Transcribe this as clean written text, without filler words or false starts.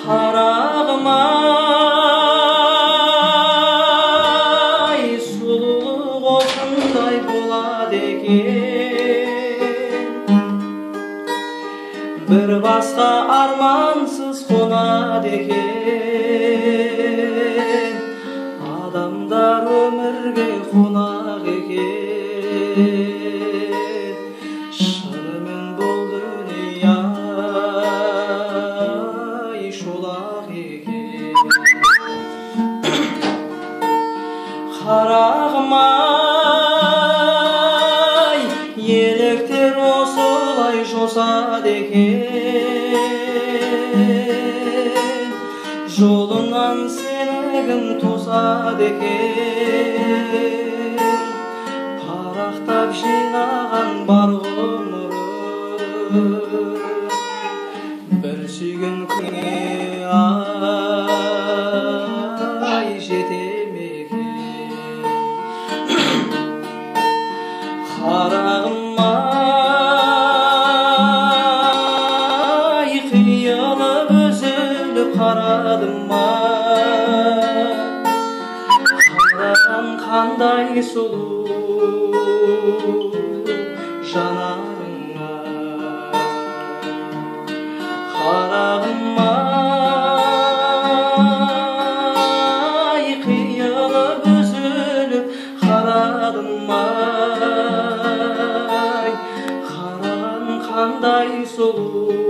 Қарағым ай, сұлулық осындай болады екен, бір басқа армансыз қонады екен. Адамдар өмірге қонақ екен, шынымен бұл дүние ай шолақ екен. Қарағым ай, еліктер осылай жосады екен, жолыңнан сені кім тосады екен? Парақтап жинаған бар ғұмырын бір сүйген күнге ай жете ме екен? Қарағым ай, қиылып үзіліп қарадым ай, қараған қандай сұлу жанарыңа. Қарағым ай, қиылып үзіліп қарадым ай, қараған қандай сұлу